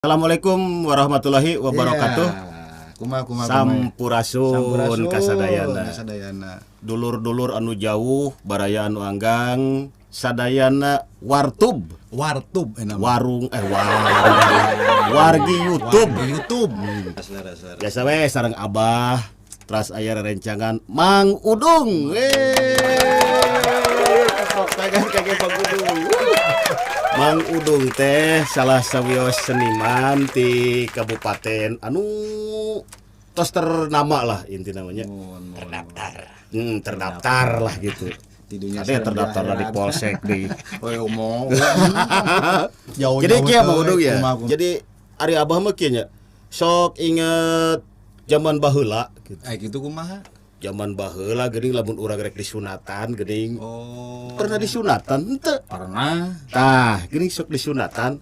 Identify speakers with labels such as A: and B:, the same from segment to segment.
A: Assalamualaikum warahmatullahi wabarakatuh.
B: Ya, kumaha, kumaha, kumaha.
A: Sampurasun.
B: Sampurasun.
A: Kasadayana.
B: Kasadayana.
A: Dulur-dulur anu jauh, baraya anu anggang, sadayana wartub,
B: Wartub enak.
A: Warung eh warung. Wargi YouTube.
B: Di YouTube.
A: Biasa we sareng Abah, teras aya rencangan Mang Udung. Eh, tepuk tangan kangge Mang Udung. Mang Udung teh salah sawios seniman di kabupaten anu tos ternama lah inti namanya.
B: Terdaftar.
A: Terdaftar lah gitu.
B: Tidunya
A: Ada yang terdaftar lah di polsek di.
B: Oh, mau. Jauh.
A: Jadi kieu, Mang Udung, ya. Jadi ari Abah mah kieu nya. Sok inget zaman baheula gitu.
B: Eh, gitu kumaha?
A: Zaman baheula geuning lamun urang rek disunatan geuning.
B: Oh.
A: Pernah disunatan henteu?
B: Pernah.
A: Tah, geuning sok disunatan.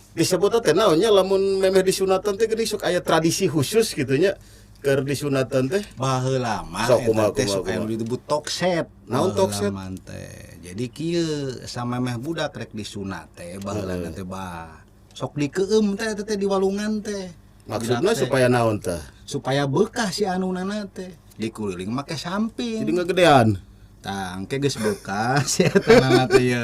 A: Disebut teh naon nya lamun memeh disunatan teh geuning sok aya tradisi khusus gitu nya keur disunatan teh.
B: Baheula mah
A: Sok
B: eta
A: kumaha,
B: teh
A: kumaha,
B: sok aya
A: kumaha.
B: nu disebut tokset.
A: Naon tokset?
B: Baheula mah teh. Jadi kieu, samemeh budak rek disunat teh baheula teh bah. Sok dikeum teh teh di walungan teh.
A: Maksudna
B: Budak teh.
A: Supaya naon teh?
B: Supaya bekah si anunana teh. Dikuliling make samping.
A: Jadi ngagedean.
B: Tah, engke geus bekas si eta nana teh ye.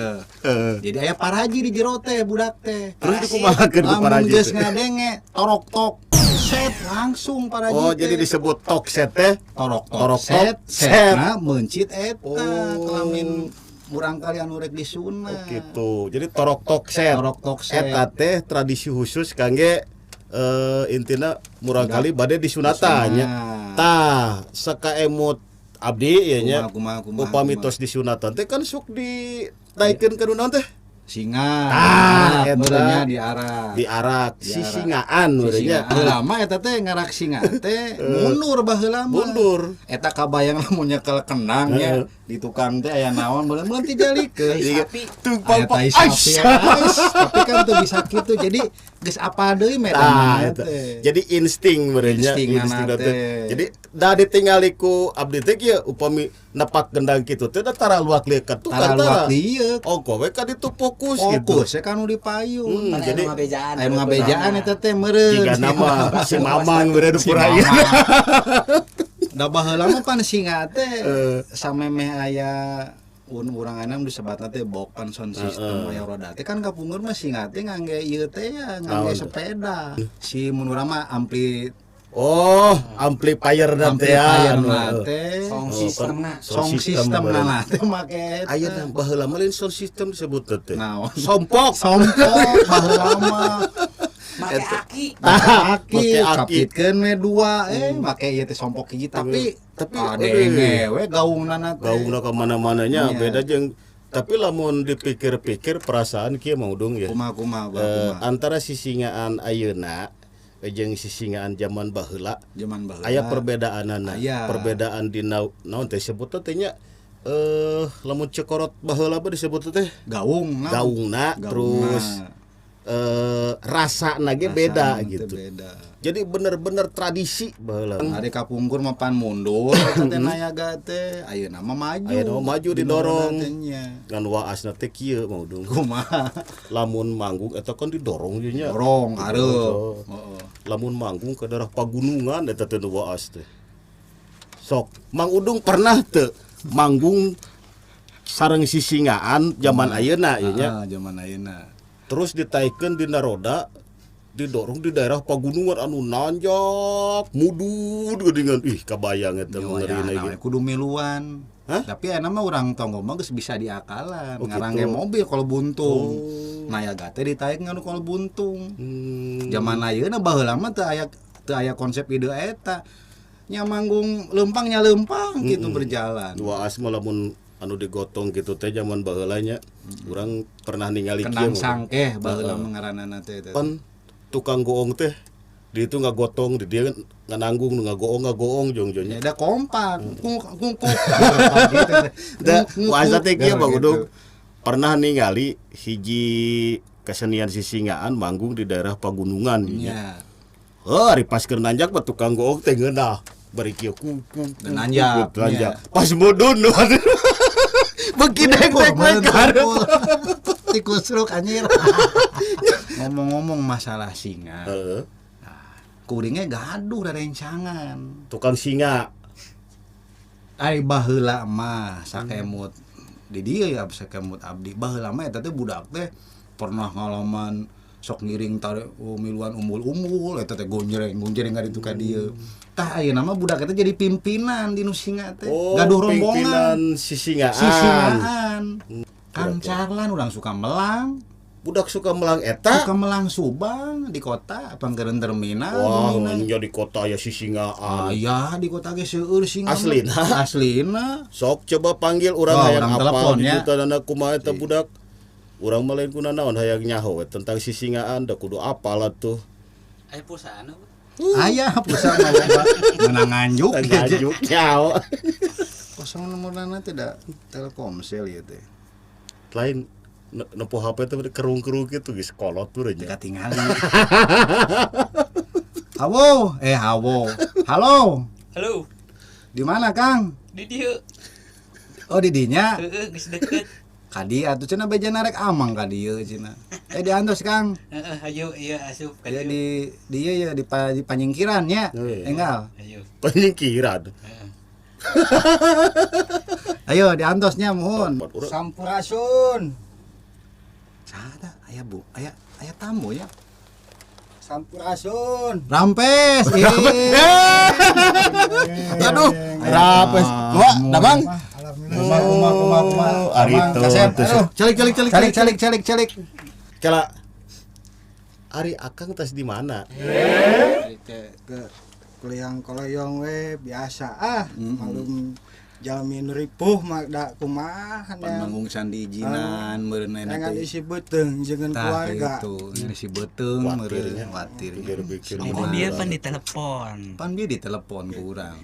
B: Jadi aya paraji di jero teh budak teh.
A: Terus dikumahakeun ku
B: Lamun
A: paraji
B: geus
A: teh?
B: ngadenge torok tok set langsung paraji
A: Oh,
B: teh.
A: jadi disebut tokset teh.
B: Torok tok
A: Torok tok,
B: set
A: set.
B: setna meuncit eta
A: Oh.
B: kelamin murangkali anu rek disunat.
A: Oh, gitu. Jadi torok tok set.
B: Torok tok set.
A: Eta teh tradisi khusus kangge intina murangkali bade disunatan nya.
B: Disunat.
A: Tah, sakaemut abdi ya nya.
B: Kumaha, kumaha, kumaha,
A: Upami
B: kumaha.
A: tos disunatan teh kan sok dinaikeun ka nu naon teh?
B: Singa.
A: Ah, eta.
B: Meureun nya diarak.
A: Diarak sisingaan meureun nya.
B: Baheula mah eta teh ngarak singa teh mundur baheula mah.
A: Mundur.
B: Eta kabayang lamun nyekel kendang nya di tukang teh aya naon meureun tijalikeun.
A: Sapi. Tuh,
B: Aya tai
A: pang
B: sapi, ais. Tapi kan teu bisa kitu. Jadi geus apa deui
A: Tah,
B: medan
A: eta.
B: teh.
A: Jadi insting meureun nya,
B: Insting
A: insting
B: teh.
A: teh. Jadi da ditingali ku abdi teh kieu upami nepak gendang kitu teh da tara luak lieu ka tukang.
B: Tara
A: Tara.
B: luak lieu.
A: Oh, kowe ka ditu fokus gitu.
B: Fokus ya kan nu dipayun.
A: Jadi
C: Anu ngabejaan.
B: Aya nu ngabejaan eta teh meureun.
A: Jika nama si Mamang meureun
B: Si
A: pura ieu.
B: Mamang. Da baheula mah pan singa teh samemeh aya un urang anam disebatna teh bokan sound system aya roda teh kan kapungkur mah singa teh ngangge ieu teh ya ngangge
A: Naon teh?
B: sepeda. Si mun urang mah ampli.
A: Oh, amplifier na teh ya.
B: Amplifier
A: Anu,
B: na teh.
C: Sound
A: Oh,
C: system na.
B: Sound system
A: meureun.
B: na teh make eta.
A: Aya teh baheula mah lain sound system disebut teh.
B: Naon?
A: Sompok.
B: Sompok baheula mah.
C: Make aki.
B: Make aki,
A: Make aki.
B: kapitkeun we dua make ieu teh sompok hiji tapi
A: Tapi,
B: adenge we gaungna teh.
A: Gaungna ka mana-mananya
B: Iya.
A: beda jeung, tapi lamun dipikir-pikir perasaan kieu Mang Udung ya.
B: Kumaha, kumaha, kumaha, kumaha.
A: Antara sisingaan ayeuna jeung sisingaan zaman baheula
B: Zaman baheula.
A: aya perbedaanana.
B: Aya.
A: Perbedaan di naon teh sebut teh nya, lamun cekorot baheula mah disebut teh
B: Gaung na.
A: Gaungna,
B: Gaungna.
A: terus rasa ge beda
B: Rasana teh
A: gitu.
B: Beda.
A: Jadi bener-bener tradisi baheula.
B: Ari kapungkur mah pan mundur eta teh nayaga teh, ayeuna mah maju.
A: Ayeuna mah maju didorong.
B: Dina teh nya.
A: Ngan waasna teh kieu, Mang Udung.
B: Kumaha?
A: Lamun manggung eta kan didorong ieu nya.
B: Dorong hareup. Heeh.
A: Lamun manggung ke daerah pagunungan eta teh nu waas teh. Sok, Mang Udung pernah teu manggung sareng sisingaan zaman ayeuna ieu nya?
B: Ah, zaman ayeuna.
A: Terus ditaikeun dina roda, didorong di daerah pagunungan anu nanjak mudun geuningan, ih, kabayang eta mengerina
B: Nah,
A: ge.
B: kudu miluan.
A: Hah?
B: Tapi enak mah urang tonggo mah geus bisa diakalan.
A: Oh,
B: Ngarangge
A: gitu.
B: mobil kalau buntung. Nah, ya teh ditaik nganu kalau buntung. Zaman ayeuna, baheula mah teu aya konsep ide eta. Nya manggung lempang nya lempang gitu berjalan.
A: Waas mah lamun anu digotong gitu teh zaman baheula nya. Urang pernah ningali kieu
B: Kendang
A: mah.
B: sangkeh baheula mah ngaranana teh teh.
A: Pan tukang goong teh di itu ngagotong, di dia ngananggung nu ngagoong ngagoong jong
B: Ya
A: jongnya.
B: da kompak. Kung kung kung. Gitu teh.
A: Da
B: Kung,
A: waas teh kieu,
B: kung.
A: Bang
B: Gitu.
A: Udung pernah ningali hiji kesenian sisingaan manggung di daerah pagunungan nya.
B: Ya.
A: Heuh, ari pas keur nanjak mah tukang goong teh ngeunah bari kieu ku ku ku,
B: Dan nanjak,
A: ku, nanjak. Pas mudun. Beuki dek-dek we ka hareup.
B: Tikusruk anjir. Ngomong-ngomong masalah singa.
A: Heeh.
B: Kuringnya gaduh rencangan.
A: Tukang singa.
B: Ari baheula mah sakemut di dieu ya, sakemut abdi baheula mah eta teh budak teh pernah ngalaman sok ngiring tare, oh, miluan umbul-umbul eta teh gonjreng gonjreng ka ditu ka dieu. Tah, ayeuna mah budak eta jadi pimpinan di nu singa teh.
A: Oh,
B: gaduh rombongan.
A: Pimpinan sisingaan.
B: Sisingaan. Kang Carlan urang suka melang.
A: Budak suka melang eta.
B: Suka melang Subang di kota pangkeureun terminal.
A: Wah,
B: bumina.
A: nya di kota ya sisingaan.
B: Aya di kota ge seueur singa mah.
A: Aslina?
B: Aslina.
A: Sok coba panggil urang,
B: Oh,
A: hayang
B: urang
A: apal
B: telepon, ya.
A: di kumaha eta budak. Urang mah lain kuna naon, hayang nyaho we tentang sisingaan, da kudu apal atuh.
C: Aya pulsaan apa?
B: Aya pulsa mah loba. Menang nganjuk.
A: Nganjuk nyaho.
B: Kosong nomorna tidak Telkomsel ya teh.
A: Lain nempo HP teh kerung-kerung gitu geus kolot tuh nya.
B: Teu tingali. Hawo, eh hawo. Halo.
C: Halo,
B: Di mana, Kang?
C: Di dieu.
B: Oh, di dinya.
C: Heeh, geus deket.
B: Ka dieu atuh cenah, beja rek amang ka dieu cenah. Eh, diantos, Kang.
C: Heeh, ayo iya asup ka
B: Ya
C: dieu.
B: di dieu ya di panyingkiran nya.
A: Oh, iya.
B: Enggal.
C: Ayo.
A: Penyingkiran.
C: Heeh.
B: Ayo diantosnya muhun.
A: Tempat urang.
D: Sampurasun.
B: Sada aya Bu, aya aya tamu ya.
D: Sampurasun.
B: Rampes.
A: Aduh, rapes. Gua, damang.
D: Alhamdulillah. Kumaha kumaha kumaha kumaha.
A: Oh, ari
D: Damang,
A: tuh,
D: kasep.
A: tuh.
D: Aduh.
B: Calik calik calik
D: Calik calik calik calik.
A: Kela. Ari akang tas di mana?
D: Ari teh ke kuliang koloyong we biasa ah. Malum jalmi nu ripuh mah da kumaha
B: Pan
D: nya.
B: manggung sandi izinan meureun
D: Jangan
B: teh.
D: isi beuteung jeung
B: Tah,
D: keluarga.
B: gitu, isi beuteung meureun
A: Watirnya.
B: watir.
A: Pikir-pikir.
C: Oh, dia pan ditelepon.
B: Pan dia ditelepon ku urang.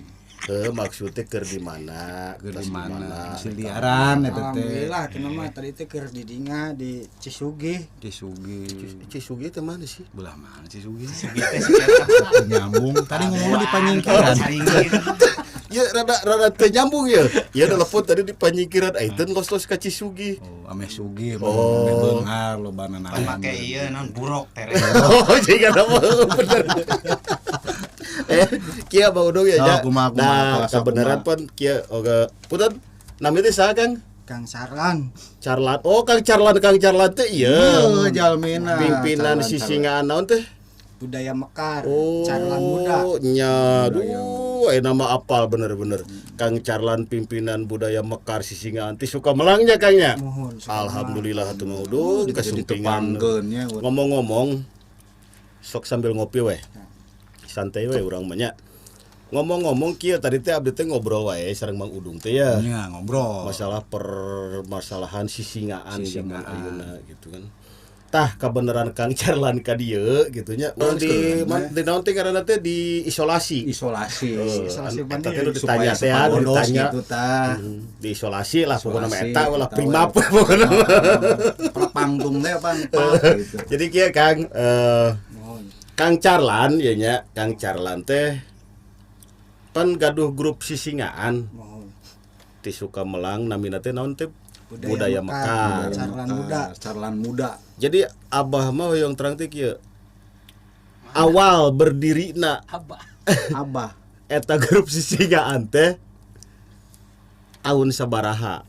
A: Eh, maksudnya keur di mana?
B: Keur
A: Tas
B: di mana? Hasil liaran eta teh.
D: Alhamdulillah kena mah tadi teh keur di dinga di Cisugi.
B: Cisugi.
A: Cisugi teh mana sih?
B: Belah mana Cisugi?
C: Sugi teh si eta.
B: Nyambung. Tadi ngomongnya di panyingkiran.
A: Ya rada rada teu nyambung ya. Ya telepon tadi di panyingkiran, aiteun los-los ka Cisugi.
B: Oh, ame sugi,
A: Oh.
B: ame beunghar loba
C: Pan
B: nanaon.
C: make ieu naon buruk tere.
A: Oh, jika nama bener. Eh, kieu Bang Udung ya,
B: Oh,
A: ja.
B: kumaha, kumaha,
A: Nah,
B: kumaha,
A: kebenaran
B: kumaha.
A: pan kieu oge. Punten, nami teh saha, Kang?
D: Kang Sarlan.
A: Carlan. Oh, Kang Carlan, Kang Carlan teh ieu.
B: Ieu jalmina.
A: Pimpinan
B: Carlan,
A: sisingaan naon teh?
D: Budaya Mekar.
A: Oh,
D: Carlan muda.
A: Nya, aduh, nama apal bener-bener. Kang Carlan pimpinan budaya Mekar Sisingaan teh suka melangnya Kang nya.
D: Muhun. Suka
A: Alhamdulillah atuh Mang Udung
B: Jadi
A: kasumpingan.
B: tepangkeun nya.
A: Ngomong-ngomong sok sambil ngopi weh. Santai weh urang mah nya. Ngomong-ngomong kieu tadi teh abdi teh ngobrol wae sareng Mang Udung teh ya.
B: Nya ngobrol.
A: Masalah permasalahan sisingaan zaman
B: Sisingaan.
A: ayeuna gitu kan. Tah kebenaran Kang Carlan ka dieu gitu nya. Urang di di naon teh ngaranna teh di isolasi.
B: Isolasi.
D: Isolasi
A: Eta teh
D: mandiri.
A: nu ditanya teh
B: Supaya
A: anu
B: sepagodos
A: ditanya.
B: gitu tah.
A: Di isolasi lah pokoknya mah
B: Isolasi,
A: eta we lah
B: eta
A: primap
B: we.
A: pokoknya mah.
B: Panggung teh pan pak gitu.
A: Jadi kieu Kang
D: Muhun.
A: Kang Carlan ya nya, Kang Carlan teh pan gaduh grup sisingaan
D: Muhun.
A: ti Sukamelang namina teh naon teh
D: Budaya
A: Budaya
D: Mekar.
A: Mekar.
D: Carlan muda.
B: Carlan muda.
A: Jadi abah mah hoyong terang teh kieu. Awal berdirina
C: Abah.
B: Abah.
A: eta grup sisingaan teh tahun sabaraha?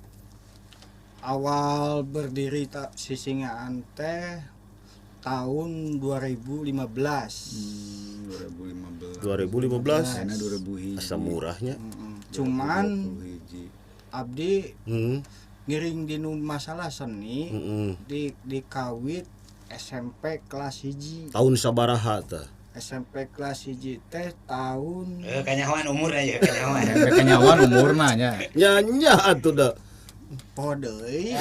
D: Awal berdiri tak sisingaan teh tahun 2015.
B: 2015.
A: 2015.
B: Ayeuna 2000 hiji.
A: Asa murahnya.
D: Mm-mm. Cuman
B: 20 hiji.
D: abdi ngiring dinu masalah seni di kawit SMP kelas hiji.
A: Tahun sabaraha teh?
D: SMP kelas hiji teh tahun
C: Eh, kanyahoan umur aja kanyahoan.
B: Sampai kenyawan umurna nya.
A: Nya nya atuh da.
D: poho deui.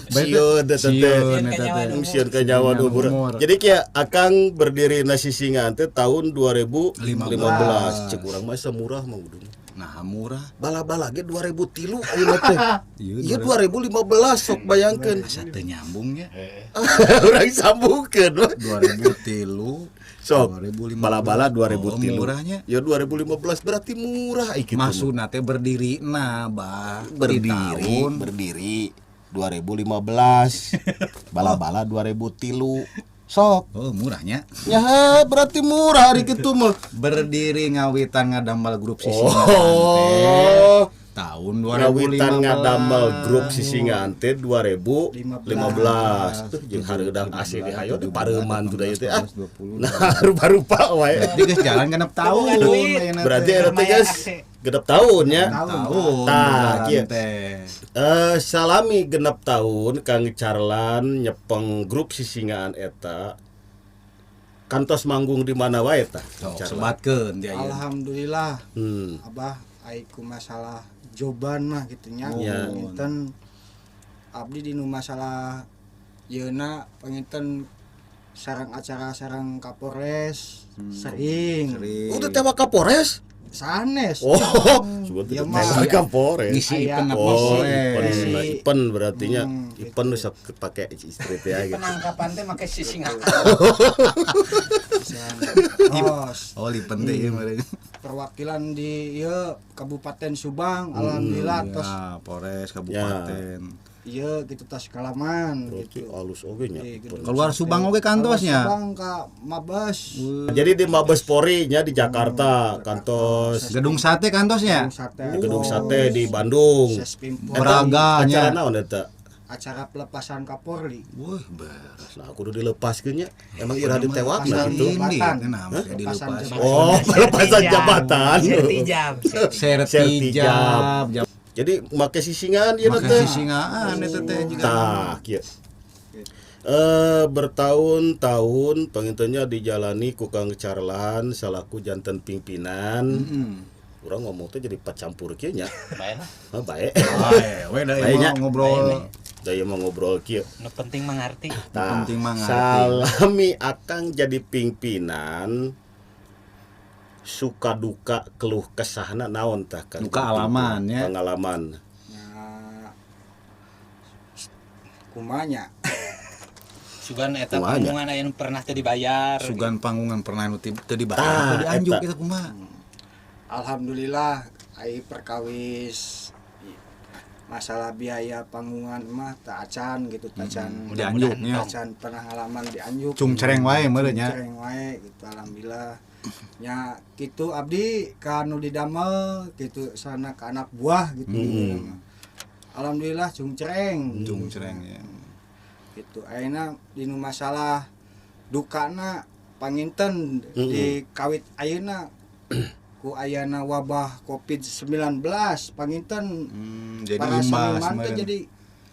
A: Sieun teh teh.
B: Sieun eta teh.
A: Sieun kanyawan umur.
B: Umur.
A: Jadi kieu akang berdiri na sisingaan teh tahun 2015. Cek urang mah asa murah mah Udung.
B: Nah, murah.
A: Bala-bala ge 2003 ayeuna teh.
B: Iya,
A: Ieu 2015 sok bayangkeun.
B: Asa teu nyambungnya.
A: Urang sambungkeun.
B: 2003
A: Sok
B: 2015.
A: bala-bala
B: Oh,
A: 2003.
B: murahnya.
A: Ya 2015 berarti murah ai kitu.
B: Maksudna teh berdiri na bah di
A: Berdiri
B: tahun.
A: berdiri 2015. Bala-bala 2003. Sok.
B: Oh, murahnya.
A: Ya berarti murah hari kitu mah.
B: Berdiri ngawitan ngadamel grup sisingaan
A: Oh.
B: teh tahun
A: Ngawitan
B: 2015.
A: ngadamel grup sisingaan teh 2015. Tuh jeung hareudang AC di hayo di pareuman tuh da ieu teh ah.
B: 20.
A: Nah, rupa-rupa wae.
B: Berarti geus jalan genep tahun
C: duit.
B: ayeuna
A: Berarti
B: teh.
A: eta teh guys genep tahun ya.
B: Tahun.
A: Tah,
B: berjalan
A: kieu.
B: teh.
A: Salami genep tahun Kang Carlan nyepeng grup sisingaan eta kantos manggung di mana wae tah
B: Sok
A: Carlan?
B: sebatkeun di ayeuna.
D: Alhamdulillah.
A: Hmm.
D: Abah ai ku masalah joban mah gitu nya.
A: Ya.
D: Panginten abdi dinu masalah yeuna panginten sarang acara sarang Kapolres sering.
B: Sering.
A: Udah tewa Kapolres?
D: Sanes.
A: Oh, sebut
D: Ya,
A: tewa
D: mah.
A: Kapolres.
B: Ngisi
D: Aya.
B: event apa
A: Oh,
B: Polres.
A: Ipen,
D: Ngisi.
A: Ipen berarti nya.
D: Gitu.
A: Ipen nu sok pake istri teh gitu.
C: Penangkapan teh make sisingaan.
D: Terus
B: Oh, lipen teh ieu meureun.
D: perwakilan di ieu Kabupaten Subang alhamdulillah tos
B: Ya, Polres kabupaten.
D: ieu gitu tos kalaman
A: Berarti
D: gitu.
A: alus oge nya.
D: Di
A: Ipen.
D: gedung
B: Keluar
D: sate.
B: Subang oge kantosnya.
D: Keluar Subang ka Mabes.
A: Jadi di Mabes Polri nya di Jakarta, kantos
B: Gedung sate kantosnya.
D: Gedung sate.
A: di Gedung Sate di Bandung.
D: Sespimpol.
A: Eta
B: Braga nya.
A: acara naon eta?
D: Acara pelepasan Kapolri.
B: Wah, beres.
A: Nah, aku udah dilepaskeun nya. Emang ira ditewakna
D: Lepasan
A: gitu.
B: Ini
D: jabatan.
B: nah, make
D: Pelepasan
B: dilepas.
D: jabatan.
A: Oh, pelepasan jabatan.
C: Sertijab.
B: Sertijab. Jab.
A: Jadi make sisingaan ieu
B: Make
A: teh.
B: sisingaan eta teh jiga.
A: Tah, kieu. Bertahun-tahun pengintennya dijalani ku Kang Carlan salaku janten pimpinan. Urang ngomong teh jadi pacampur kieu nya.
C: Bae lah.
A: Ah, bae.
B: Bae, we da ieu
A: Bae nya.
B: mah ngobrol.
A: Da ieu mah ngobrol kieu.
C: Nu penting mengerti.
A: Tah,
B: penting mah ngarti.
A: salami akang jadi pimpinan suka duka keluh kesahna naon tah Kang?
B: Duka alaman, ya.
A: Pengalaman.
D: Nah, kumanya.
C: Sugan eta
A: Kumanya.
C: panggungan aya nu pernah teu dibayar.
B: Sugan panggungan pernah nu teu dibayar
A: Tah,
B: teu dianjuk
A: eta.
B: eta kumaha.
D: Alhamdulillah ai perkawis masalah biaya panggungan mah tak acan gitu tacan
B: Dianjuk nya.
D: acan pernah ngalaman dianjuk
B: Cungcereng wae meureun nya.
D: Cungcereng wae gitu alhamdulillah nya gitu abdi ka nu didamel gitu sana ka anak buah gitu alhamdulillah cungcereng
B: Cungcereng ya.
D: gitu ayeuna dinu masalah dukana panginten di kawit ayeuna ku ayana wabah Covid-19 panginten
B: Jadi
D: para
B: imbas
D: seniman teh
B: meureun.
D: jadi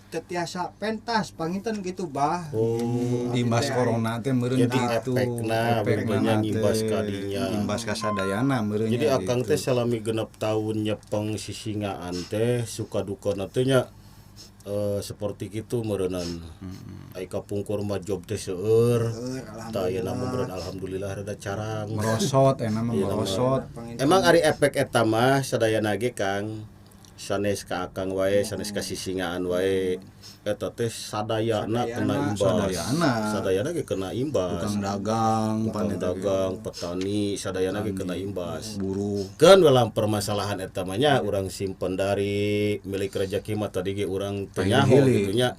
D: tetiasa pentas panginten gitu bah.
A: Oh,
B: Imbas
D: Abdi teh
B: corona teh meureun
A: Jadi
B: gitu.
A: efekna,
B: Efekna
A: benernya ngimbas
B: teh,
A: ka dinya.
B: Imbas ka sadayana meureun
A: Jadi
B: nya
A: akang
B: gitu.
A: teh salami genep tahun nyepeng sisingaan teh suka duka teh nya seperti kitu meureunan. Ai kapungkur mah job teh seueur.
D: Seueur,
A: Tah ayeuna mah meureun alhamdulillah rada carang.
B: Merosot enak mah
A: Iya,
B: merosot.
D: Panginten.
A: Emang ari efek eta mah sadayana ge Kang sanes ka akang wae sanes ka sisingaan wae eta teh sadayana kena imbas.
B: Sadayana.
A: Sadayana ge kena imbas.
B: Tukang dagang,
A: Tukang
B: pan eta ge.
A: dagang, petani sadayana ge kena imbas.
B: Buruh.
A: Kan dalam permasalahan eta mah nya urang simpen dari milik rejeki mah tadi ge urang teu nyaho
B: Pahili.
A: gitu nya.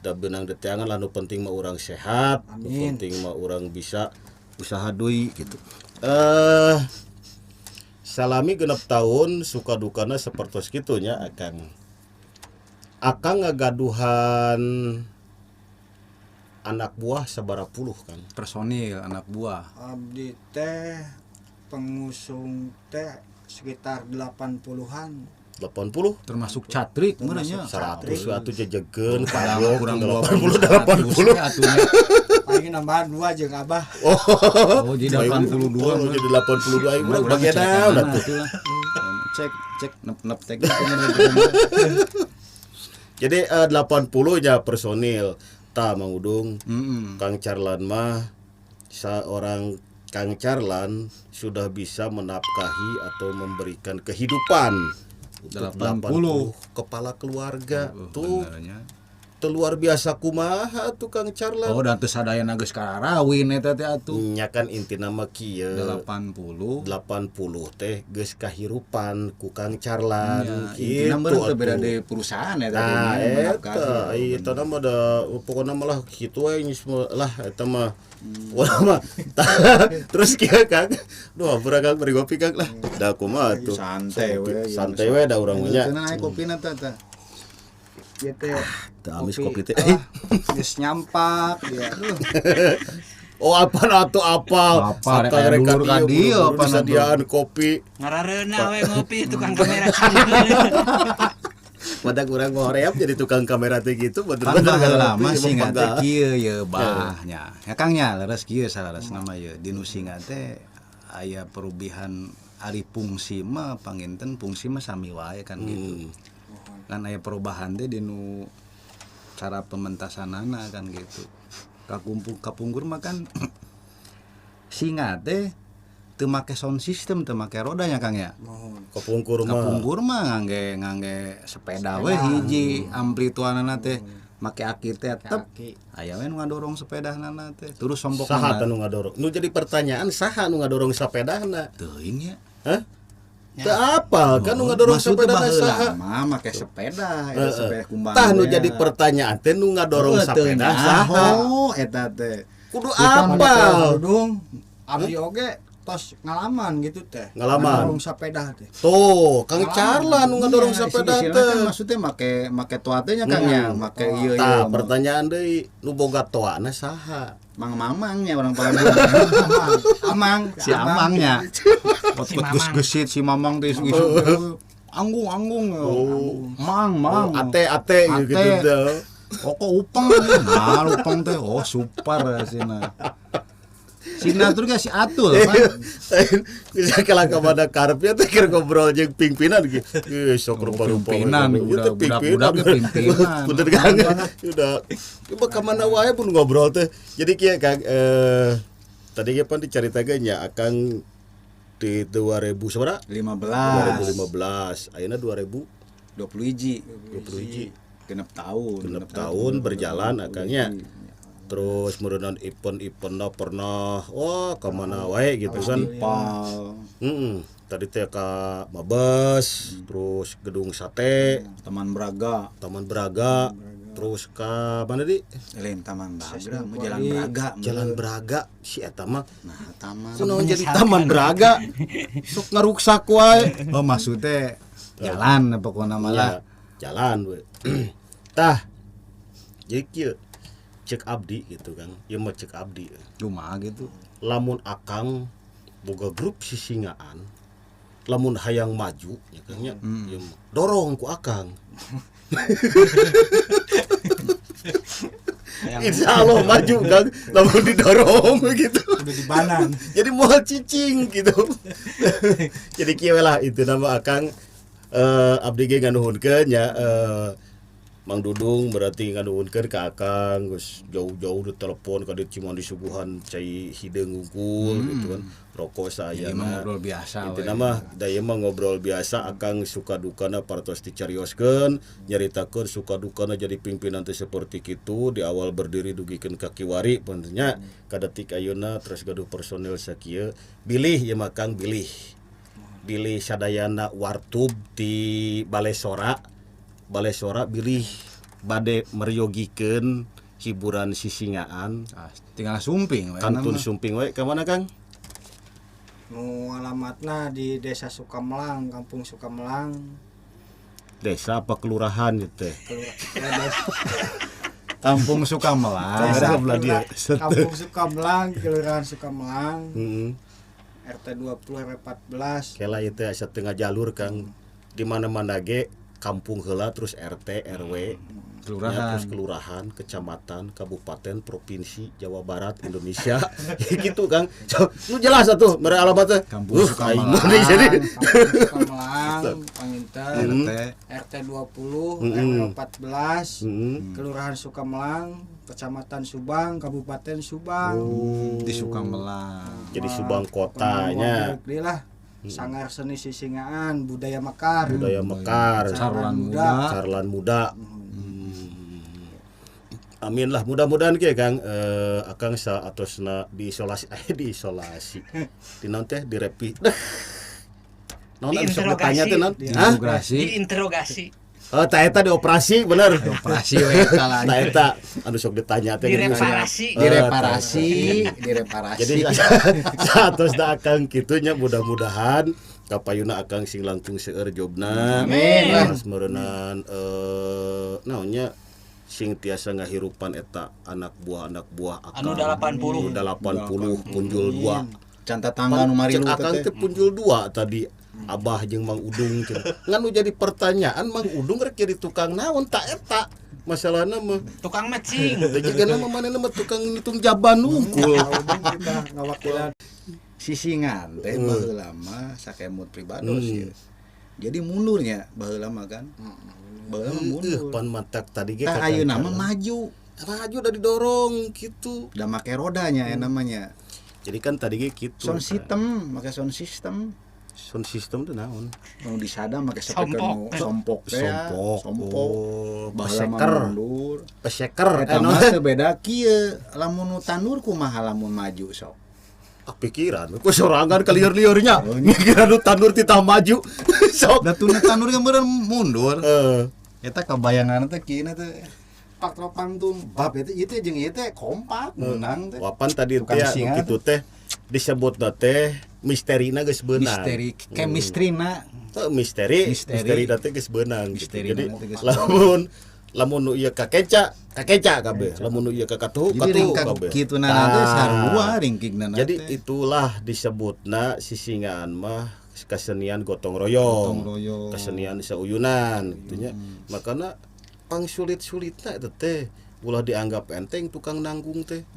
A: Da beunang deteangan lah nu penting mah urang sehat, nu
D: Amin.
A: penting mah urang bisa usaha deui gitu. Salami genep tahun suka dukana sepertos kitu nya akang. Akang ngagaduhan anak buah sabara puluh kan.
B: Personil anak buah.
D: Abdi teh pengusung teh sekitar 80-an.
A: 80
B: Termasuk catrik meureun nya.
A: 100 atuh jejegeun
B: Kurang
A: kagok
B: kurang
A: 80 80.
B: 80 atuh nya.
D: Paling nambahan dua jeung Abah.
B: Oh, jadi 82
A: Oh, jadi 82 aing urang bagian naon atuh.
B: Cek cek nep nep tek.
A: Jadi 80 nya personil. Tah Mang Udung,
B: Heeh.
A: Kang Carlan mah seorang Kang Carlan sudah bisa menafkahi atau memberikan kehidupan untuk 80 kepala keluarga. Tuh luar biasa kumaha tuh Kang Carlan.
B: Oh, dan teu sadayana geus kararawin eta teh atuh.
A: Nya kan intina mah kieu.
B: 80
A: teh geus kahirupan ku Kang Carlan.
B: Ya, intina mah teu beda deui perusahaan eta teh.
A: Nah, eta eta mah da pokona mah lah kitu we lah eta mah. Pokona mah. Terus kieu Kang. Duh, ampura Kang bari ngopi Kang lah. Da kumaha tuh.
B: Santai we.
A: Santai we da urang mah nya.
B: Cenah aya kopina teh tah.
D: Ieu teh
A: teu amis kopi teh.
D: Geus nyampak dia.
A: Oh, apa atuh apal.
B: Apal rek ka dieu apa
A: sadiaan kopi.
C: Ngarareuna we ngopi tukang kamera.
A: Madak urang ngoreap jadi tukang kamera teh gitu bener-bener
B: lama singa teh kieu ye bah nya. Ya Kang nya leres kieu salaresna mah ye dinu singa teh aya perubihan ari fungsi mah panginten fungsi mah sami wae kan gitu. Kan aya perubahan teh dinu cara pementasanana kan gitu. Kapungkur mah kan singa teh teu make sound system, teu make rodanya Kang ya.
A: Kapungkur
B: mah ngangge sepeda we hiji, ampli tuanana teh make aki teh tetep aya we nu ngadorong sepedahna teh. Terus sombok
A: saha teh nu ngadorong? Nu jadi pertanyaan saha nu ngadorong sepedahna?
B: Teuing nya.
A: Hah? Teu apal kan nu ngadorong sepedahna saha?
B: Mah make sepeda, eta sepeda kumbang.
A: Tah nu jadi pertanyaan teh nu ngadorong sepeda saha?
B: Oh, eta teh.
A: Kudu apal.
D: Dudung abdi oge tos ngalaman gitu teh.
A: Ngalaman.
D: Ngadorong sepeda teh.
A: Tuh, Kang Carlan nu ngadorong sepeda teh.
B: Kan maksudnya make toa teh nya Kang nya, make ieu ieu.
A: Tah, pertanyaan deui, nu boga toana saha?
B: Mang Mamang nya orang Palembang.
D: Amang,
B: si Amangnya. Pot geus-geusit si Mamang teh isuk-isuk. Anggung-anggung. Mang, mang.
A: Ate-ate gitu teh.
B: Oh, kok upeng. Nah, upeng teh oh super sina. Signatur ge si Atul kan.
A: Bisa kalah kepada karepnya teh keur ngobrol jeung pimpinan gitu. Ih, sok rupa-rupa.
B: Pimpinan, budak-budak pimpinan.
A: Bener Kang. Udah. Coba ka mana wae pun ngobrol teh. Jadi kieu Kang tadi ge pan dicaritakeun nya Akang di 2000 sabaraha?
B: 15.
A: 2015. Ayeuna 2021.
B: Genep tahun.
A: Genep tahun berjalan Akangnya. Terus meureunan event-eventna pernah wah ka mana wae gitu kan. Tadi teh ka Mabes, terus Gedung Sate,
B: Taman Braga,
A: terus ka mana di?
B: Lain Taman Braga, Jalan Braga.
A: Jalan Braga si eta mah.
B: Nah, taman.
A: Kunaon jadi Taman Braga? Sok ngaruksak wae.
B: Oh, maksudnya jalan pokona mah lah.
A: Jalan we. Tah. Jadi kieu. Cek abdi gitu Kang, ieu mah cek abdi.
B: Kumaha gitu.
A: Lamun Akang boga grup sisingaan, lamun hayang maju ya Kang nya, ieu mah dorong ku Akang. Insya Allah maju Kang, lamun didorong gitu.
D: Udah dibanan.
A: Jadi moal cicing gitu. Jadi kieu lah itu nama Akang abdi ge nganuhunkeun nya Mang Dudung berarti nganuhunkeun ka Akang geus jauh-jauh di telepon ka dieu cuma disuguhan cai hideung ngungkul gitu kan rokok sayana
B: ngobrol biasa
A: intina mah da ieu mah ngobrol biasa Akang suka dukana partos dicarioskeun nyaritakeun suka dukana jadi pimpinan teh seperti kitu di awal berdiri dugikeun ka kiwari nya ka detik ayeuna terus gaduh personil sakieu bilih ieu mah Kang bilih bilih sadayana wartub di Balesora Balesora bilih bade meryogikeun hiburan sisingaan
B: tinggal sumping we
A: kantun sumping we ka mana Kang?
D: Nu alamatna di Desa Sukamelang, Kampung Sukamelang.
A: Desa apa kelurahan gitu teh?
B: Kampung Sukamelang.
D: Kampung Sukamelang, Kelurahan Sukamelang. RT 20 RW 14.
A: Kela ieu teh asa tengah jalur Kang. Di mana-mana ge kampung heula terus RT, RW,
B: kelurahan,
A: ya, terus kelurahan, kecamatan, kabupaten, provinsi, Jawa Barat, Indonesia. Gitu Kang. So, nu jelas atuh mere alamatnya.
B: Kampung Sukamelang.
A: Jadi
D: Kampung Sukamelang, Panginten, RT 20, RW 14, Kelurahan Sukamelang, Kecamatan Subang, Kabupaten Subang.
B: Di Sukamelang.
A: Jadi Subang kotanya.
D: Lah sanggar seni sisingaan budaya mekar.
A: Budaya mekar.
B: Carlan muda.
A: Carlan muda. Amin lah, mudah-mudahan ke Kang akang saatosna diisolasi diisolasi. Di naon teh direpi. Naon anu sok ditanya teh naon?
C: Diinterogasi.
A: Oh, ta eta dioperasi bener.
B: Dioperasi we eta lah.
A: Ta eta anu sok ditanya teh
C: direparasi.
B: Direparasi, direparasi.
A: Jadi saatosna akang kitu nya mudah-mudahan kapayuna akang sing langkung seueur jobna.
B: Amin.
A: Terus meureunan naonnya sing tiasa ngahirupan eta anak buah akang.
C: Anu 80.
A: 80 punjul 2.
B: Can tatangga nu marilu
A: teh. Akang teh punjul 2 tadi. Abah jeung Mang Udung cenah. Ngan nu jadi pertanyaan Mang Udung rek jadi tukang naon tak eta. Masalahna mah
C: tukang matching.
A: Teh jigana mah manehna mah tukang ngitung jaban unggul.
D: Kita ngawakilan
B: sisingan teh baheula mah sakemut pribados ieu. Jadi mundurnya baheula mah kan. Baheula mah mundur.
A: Pan matak tadi ge
B: tah ayeuna mah maju.
A: Maju udah didorong gitu.
B: Udah make rodanya ya namanya.
A: Jadi kan tadi ge kitu.
B: Sound system, make sound system.
A: Sound system teh naon?
B: Nu disada make speaker nu sompok teh.
A: Sompok.
B: Peseker.
A: Peseker
B: eta mah teu beda kieu. Lamun nu tandur kumaha lamun maju sok.
A: Ah pikiran ku sorangan kalieur-liurnya. Mikiran nu tandur titah maju. Sok.
B: Da teu tandur ge meureun mundur. Eta kabayangan teh kieu teh. Pak pantun bab eta ieu teh jeung ieu teh kompak menang teh.
A: Wapan tadi teh kitu teh disebutna teh misterina geus beunang.
B: Misteri chemistry-na.
A: Teu misteri, misterina teh geus beunang. Jadi lamun nu ieu kakeca, kakeca kabeh. Lamun nu ieu ka katuhu, katuhu kabeh.
B: Kituna teh sarua ringkigna teh.
A: Jadi itulah disebutna sisingaan mah kesenian gotong royong. Kesenian sauyunan gitu nya. Makana pang sulit-sulitna eta teh ulah dianggap enteng tukang nanggung teh.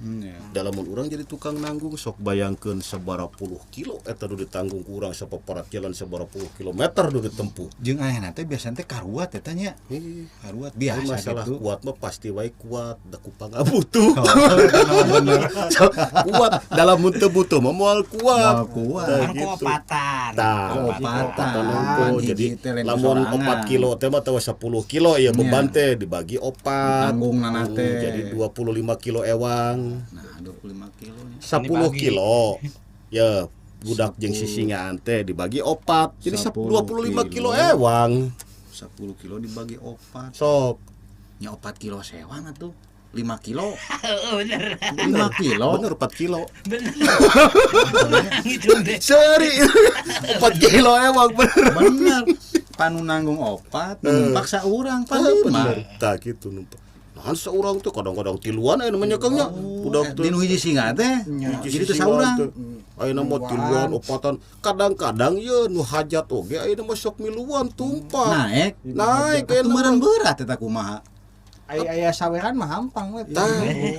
A: Dalam urang jadi tukang nanggung sok bayangkeun sabaraha puluh kilo eta nu ditanggung ku urang sapaparat jalan sabaraha puluh kilometer nu ditempuh.
B: Jeung ayeuna teh biasana teh karuat eta nya. Karuat biasa
A: masalah
B: gitu.
A: Kuat mah pasti wae kuat da ku pangabutuh. Kuat dalam mun teu butuh mah moal kuat.
B: Moal kuat.
C: Kan opatan.
A: Tah, opatan. Jadi lamun 4 kilo teh mah atawa 10 kilo ya beban teh dibagi opat.
B: Tanggung nana teh.
A: Jadi 25 kilo ewang.
B: Nah, 25 kilo.
A: 10 kilo. Ya, budak jeung sisingaan teh dibagi opat. Jadi 25 kilo ewang.
B: 10 kilo dibagi opat.
A: Sok.
B: Nya 4 kilo sewang atuh. 5 kilo.
C: Bener.
B: 5 kilo.
A: Bener 4 kilo.
C: Bener.
A: Seri. 4 kilo ewang bener.
B: Bener. Panu nanggung opat, numpak saurang pan 5.
A: Tah kitu numpak. Nah, seorang tuh kadang-kadang tiluan aya namanya Kang nya. Budak
B: teh. Dinu hiji singa teh. Jadi teh saurang.
A: Ayeuna mah tiluan opatan. Kadang-kadang ye nu hajat oge ayeuna mah sok miluan tumpak.
B: Naik.
A: Naik
B: atuh meureun berat eta kumaha.
D: Ai aya saweran mah hampang we.
A: Tah,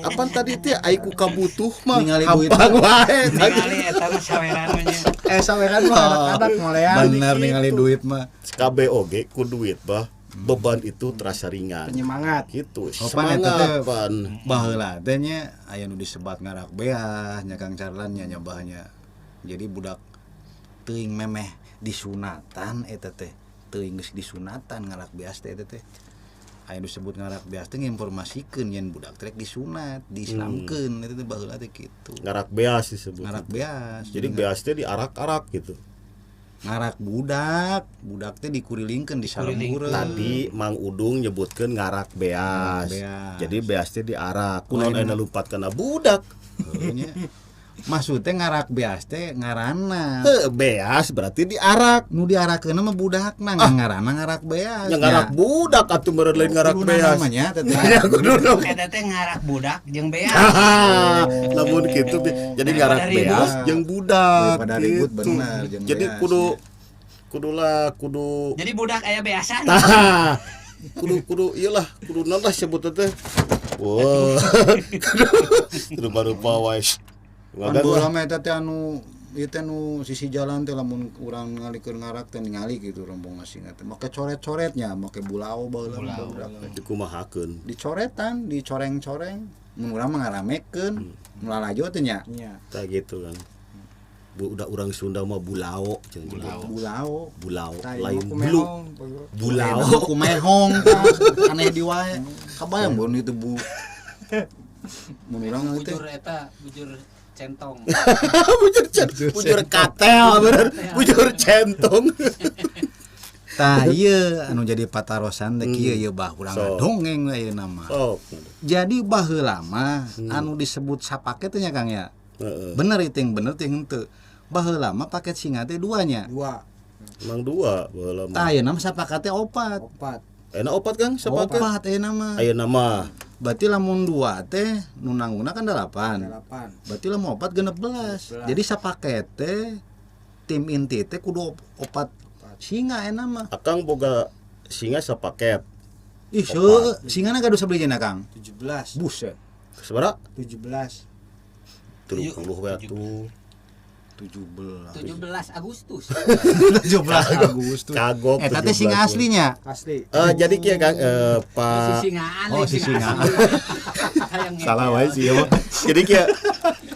A: apan tadi teh ai ku kabutuh mah
B: hampang
A: wae.
C: Ningali eta mah saweran mah nya.
D: Saweran mah anak-anak molean.
B: Bener ningali duit mah.
A: KB oge ku duit bah. Beban itu terasa ringan.
D: Penyemangat
A: gitu. Semangat pan.
B: Baheula teh nya aya nu disebat ngarak beah nya Kang Carlan nya nyobahnya. Jadi budak teuing memeh disunatan eta teh. Teuing geus disunatan ngarak beas teh eta teh. Aya nu disebut ngarak beas teh nginformasikeun yen budak teh disunat, diislamkeun eta teh baheula teh kitu.
A: Ngarak beas disebut.
B: Ngarak beas.
A: Jadi beas teh diarak-arak gitu.
B: Ngarak budak, budak teh dikurilingkeun di salembureun.
A: Tadi Mang Udung nyebutkeun ngarak beas. Jadi beas teh diarak. Kunaon ayeuna lumpat kana budak?
B: Heuh nya. Maksudnya ngarak beas teh ngaranna.
A: Heuh, beas berarti diarak.
B: Nu diarakeunna mah budakna, ngaranna ngarak beas.
A: Nya ngarak budak atuh meureun lain ngarak beas.
B: Namanya teh.
C: Eta teh ngarak budak jeung beas.
A: Lamun kitu jadi ngarak beas jeung budak.
B: Daripada ribut bener jeung beas.
A: Jadi kudu
C: jadi budak aya beasan.
A: Tah. Kudu iyalah, kudu naon lah sebutna teh. Wah. Kudu barupa wae.
B: Pan baheula mah eta teh anu ieu teh nu sisi jalan teh lamun urang ngalikeun ngarak teh ningali gitu rombongan singa teh make coret-coretnya make bulao baheula budak teh
A: dikumahakeun
B: dicoretan dicoreng-coreng mun urang mah ngaramekeun mun lalajo teh nya
A: tah gitu kan. Udah urang Sunda mah bulao cenah
B: Bulao.
A: Bulao
D: Tah,
A: lain
D: ieu
A: bulu.
D: kumehong.
A: Bulao.
B: Ku mehong aneh di wae. Kabayang bon itu bu. Mun urang teh
C: Bujur eta, bujur centong.
A: Bujur katel bener, bujur centong.
B: Tah ieu anu jadi patarosan teh kieu ieu bah urang
A: So.
B: dongeng ayeuna mah.
A: Oh.
B: Jadi baheula mah anu disebut sapaket teh nya Kang ya.
A: Heeh.
B: Bener itu yang bener teh henteu. Baheula mah paket singa teh duanya.
D: Dua,
A: Emang dua baheula mah.
B: Tah ayeuna mah sapakatnya opat.
D: opat.
A: Enak opat Kang sapaket.
B: Opat ayeuna mah.
A: Ayeuna mah
B: Berarti lamun dua teh nu nanggungna kan delapan.
D: Delapan.
B: Berarti lamun opat 16. Jadi sapaket teh tim inti teh kudu opat singa ayeuna mah.
A: Akang boga singa sapaket.
B: Ih, seueuh, singana gaduh sabrijana Kang.
D: 17.
B: Buset.
A: Sabaraha?
D: 17.
A: 30 we atuh.
B: 17.
C: 17 Agustus.
B: 17 Agustus.
A: Kagok
B: Eta teh singa
A: 17.
B: aslinya.
D: Asli.
A: Jadi kieu Kang Pak
C: Sisingaan.
B: Oh,
C: lain singa
B: sisingaan.
C: asli. Hayang
B: Salah wae sih ya.
A: Jadi kieu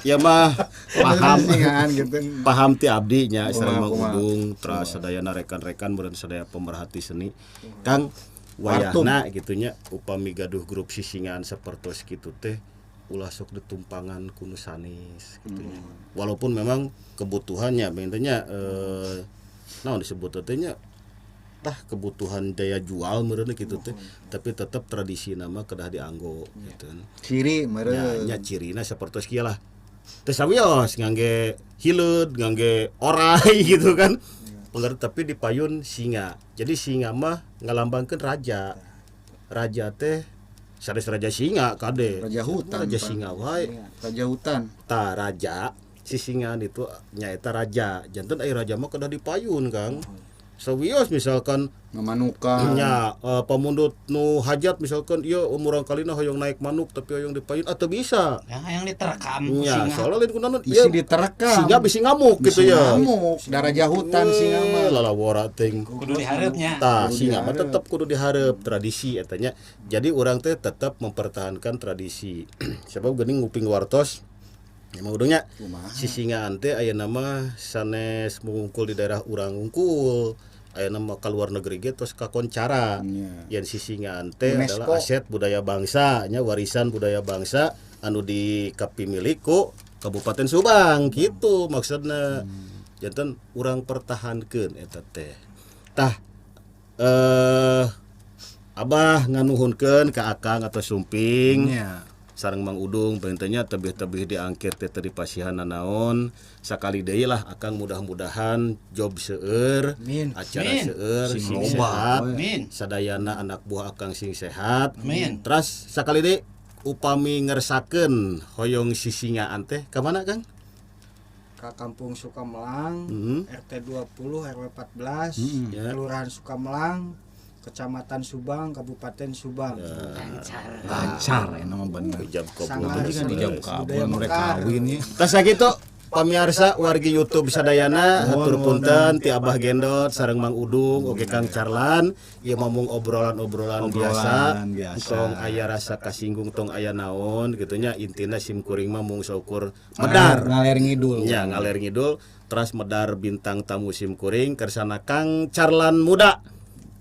A: ya mah paham
B: Singaan gitu.
A: paham ti abdi nya sareng Mang
B: Kumaha, kumaha.
A: Udung teras sadayana rekan-rekan meureun sadaya pemerhati seni. Kang wayahna gitunya upami gaduh grup sisingaan sapertos kitu teh ulah sok ditumpangan ku nu sanes gitu nya. Walaupun memang kebutuhannya intinya naon disebut teh nya tah kebutuhan daya jual meureun kitu teh tapi tetap tradisi nama kedah dianggo gitu kan.
B: Ciri
A: Nya,
B: meureun.
A: nya cirina sapertos kieu lah. Teu sawios ngangge hileud, ngangge orai gitu kan. Pengaruh tapi di payun singa. Jadi singa mah ngalambangkeun raja. Raja teh sanes raja singa kade.
B: Raja hutan,
A: Raja
B: Pak.
A: singa wae.
B: Raja hutan.
A: Tah raja si singa itu nyaeta raja. Janten aya raja mah kedah dipayun, Kang. Sawios misalkan
B: Memanukan.
A: nya pamundut nu hajat misalkan ieu umurang kalina hoyong naik manuk tapi hoyong dipayun atau bisa.
C: Ya, yang diterkam ku
A: Nya,
C: singa.
A: soalnya lain kunaon
B: Bisi diterkam.
A: Singa bisi ngamuk gitu
B: Bisi
A: ya.
B: Ngamuk, da raja hutan singa mah.
A: Lalawora ting.
C: Kudu dihareupnya.
A: Tah,
B: Kudu
A: singa mah
B: dihareup.
A: tetep kudu dihareup tradisi eta nya. Jadi urang teh tetep mempertahankan tradisi. Sebab geuning nguping wartos emang udungnya
B: Kumaha?
A: sisingaan teh aya nama sanes mungkul di daerah urang unggul. Aya nama ka luar negeri ge tos kakoncara.
B: Nya.
A: Yen sisingaan teh
B: UNESCO.
A: adalah aset budaya bangsa nya warisan budaya bangsa anu dikapimilik ku Kabupaten Subang gitu maksudna. Janten urang pertahankeun eta teh. Tah Abah nganuhunkeun ka Akang atau Sumping.
B: Nya.
A: Sareng Mang Udung pentingnya tebih-tebih diangkir teh teu dipasihan nanaon sakali deui lah Akang mudah-mudahan job seueur
D: Amin.
A: acara
C: Amin.
A: seueur
B: Sing
A: sing
B: loba,
A: sehat
B: we.
C: Amin.
A: sadayana anak buah Akang sing sehat
C: Amin.
A: terus sakali deui upami ngersakeun hoyong sisingaan teh ka mana Kang?
D: Ke Kampung Sukamelang, RT 20 RW 14,
A: Ya.
D: Kelurahan Sukamelang, Kecamatan Subang, Kabupaten Subang.
C: Lancar.
B: Lancar ya nama bener.
A: Ijab kabul.
D: Sangat
B: Tadi kan dijab kabul
D: Budaya
B: mereka
D: mekar.
B: kawin ya.
A: Tas sakitu pamiarsa wargi YouTube sadayana hatur punten ti Abah Gendot sareng Mang Udung oge Kang Carlan ieu mah mung obrolan-obrolan biasa
B: biasa.
A: tong aya rasa kasinggung tong aya naon gitu nya intina sim kuring mah mung saukur medar
B: Ngaler ngidul.
A: nya ngaler ngidul teras medar bintang tamu sim kuring kersana Kang Carlan Muda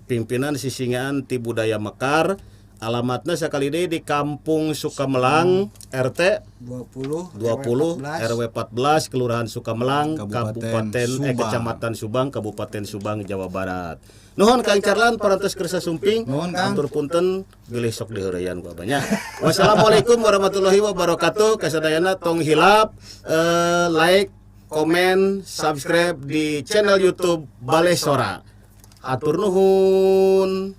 A: pimpinan sisingaan ti Budaya Mekar alamatna sakali deui di Kampung Sukamelang RT
D: 20
A: 20 RW 14 Kelurahan Sukamelang
B: Kabupaten
A: Kabupaten
B: Subang.
A: Kecamatan Subang Kabupaten Subang Jawa Barat. Nuhun Kang Carlan parantos kersa sumping.
B: Nuhun, Kang.
A: Atur punten bilih sok diheureyan ku abahnya. Wassalamualaikum warahmatullahi wabarakatuh. Kasadayana tong hilap like, komen, subscribe di channel YouTube Balai Sora. Atur nuhun.